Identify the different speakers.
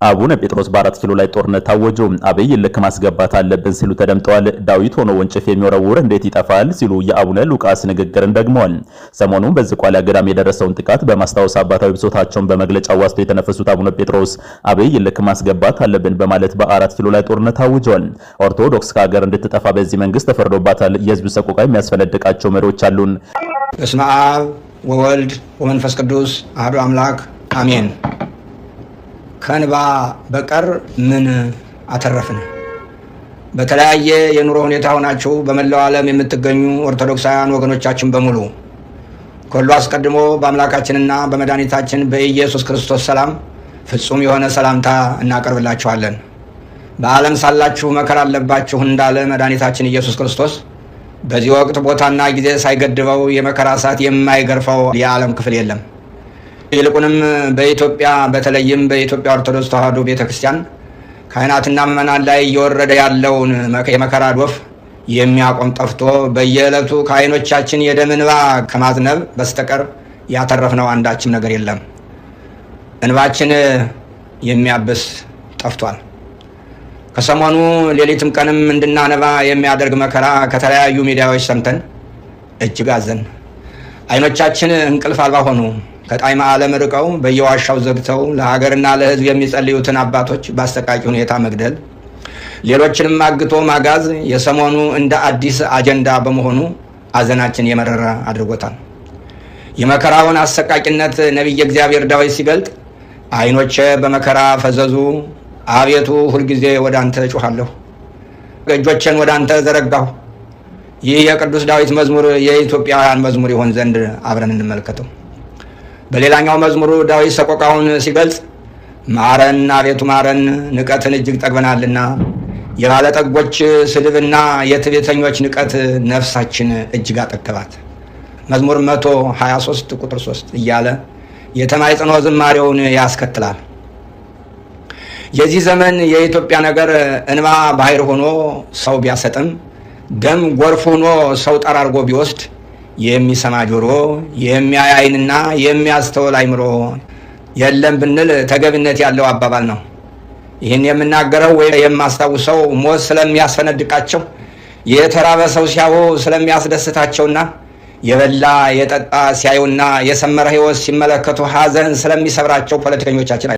Speaker 1: አቡነ ጴጥሮስ በአራት ኪሎ ላይ ጦርነት ታወጁ። አብይ ልክ ማስገባት አለብን ሲሉ ተደምጠዋል። ዳዊት ሆኖ ወንጭፍ የሚወረውር እንዴት ይጠፋል ሲሉ የአቡነ ሉቃስ ንግግርን ደግመዋል። ሰሞኑን በዝቋላ ገዳም የደረሰውን ጥቃት በማስታወስ አባታዊ ብሶታቸውን በመግለጫ ዋስቶ የተነፈሱት አቡነ ጴጥሮስ አብይ ልክ ማስገባት አለብን በማለት በአራት ኪሎ ላይ ጦርነት አውጀዋል። ኦርቶዶክስ ከሀገር እንድትጠፋ በዚህ መንግስት ተፈርዶባታል። የህዝብ ሰቆቃ የሚያስፈነድቃቸው መሪዎች አሉን።
Speaker 2: በስመ አብ ወወልድ ወመንፈስ ቅዱስ አሐዱ አምላክ አሜን። ከእንባ በቀር ምን አተረፍን? በተለያየ የኑሮ ሁኔታ ሆናችሁ በመላው ዓለም የምትገኙ ኦርቶዶክሳውያን ወገኖቻችን በሙሉ ከሁሉ አስቀድሞ በአምላካችንና በመድኃኒታችን በኢየሱስ ክርስቶስ ሰላም ፍጹም የሆነ ሰላምታ እናቀርብላችኋለን። በዓለም ሳላችሁ መከራ አለባችሁ እንዳለ መድኃኒታችን ኢየሱስ ክርስቶስ በዚህ ወቅት ቦታና ጊዜ ሳይገድበው የመከራ እሳት የማይገርፈው የዓለም ክፍል የለም። ይልቁንም በኢትዮጵያ፣ በተለይም በኢትዮጵያ ኦርቶዶክስ ተዋሕዶ ቤተ ክርስቲያን ካህናትና ምዕመናን ላይ እየወረደ ያለውን የመከራ ዶፍ የሚያቆም ጠፍቶ በየዕለቱ ከዓይኖቻችን የደም እንባ ከማዝነብ በስተቀር ያተረፍነው አንዳችም ነገር የለም። እንባችን የሚያብስ ጠፍቷል። ከሰሞኑ ሌሊትም ቀንም እንድናነባ የሚያደርግ መከራ ከተለያዩ ሚዲያዎች ሰምተን እጅግ አዘን። ዓይኖቻችን እንቅልፍ አልባ ሆኑ። ከጣዕመ ዓለም ርቀው በየዋሻው ዘግተው ለሀገርና ለሕዝብ የሚጸልዩትን አባቶች በአሰቃቂ ሁኔታ መግደል፣ ሌሎችንም አግቶ ማጋዝ የሰሞኑ እንደ አዲስ አጀንዳ በመሆኑ አዘናችን የመረረ አድርጎታል። የመከራውን አሰቃቂነት ነቢየ እግዚአብሔር ዳዊት ሲገልጥ ዓይኖቼ በመከራ ፈዘዙ፣ አቤቱ ሁልጊዜ ወደ አንተ እጮኻለሁ፣ እጆቼን ወደ አንተ ዘረጋሁ። ይህ የቅዱስ ዳዊት መዝሙር የኢትዮጵያውያን መዝሙር ይሆን ዘንድ አብረን እንመልከተው። በሌላኛው መዝሙሩ ዳዊት ሰቆቃውን ሲገልጽ ማረን አቤቱ ማረን፣ ንቀትን እጅግ ጠግበናልና፣ የባለጠጎች ስድብና የትዕቢተኞች ንቀት ነፍሳችን እጅግ አጠገባት። መዝሙር 123 ቁጥር 3 እያለ የተማጽኖ ዝማሬውን ያስከትላል። የዚህ ዘመን የኢትዮጵያ ነገር እንባ ባህር ሆኖ ሰው ቢያሰጥም፣ ደም ጎርፍ ሆኖ ሰው ጠራርጎ ቢወስድ፣ የሚሰማ ጆሮ፣ የሚያይ ዓይንና የሚያስተውል አይምሮ የለም ብንል ተገቢነት ያለው አባባል ነው። ይህን የምናገረው ወይ የማስታውሰው ሞት ስለሚያስፈነድቃቸው፣ የተራበ ሰው ሲያዩ ስለሚያስደስታቸውና የበላ የጠጣ ሲያዩና የሰመረ ሕይወት ሲመለከቱ ሐዘን ስለሚሰብራቸው ፖለቲከኞቻችን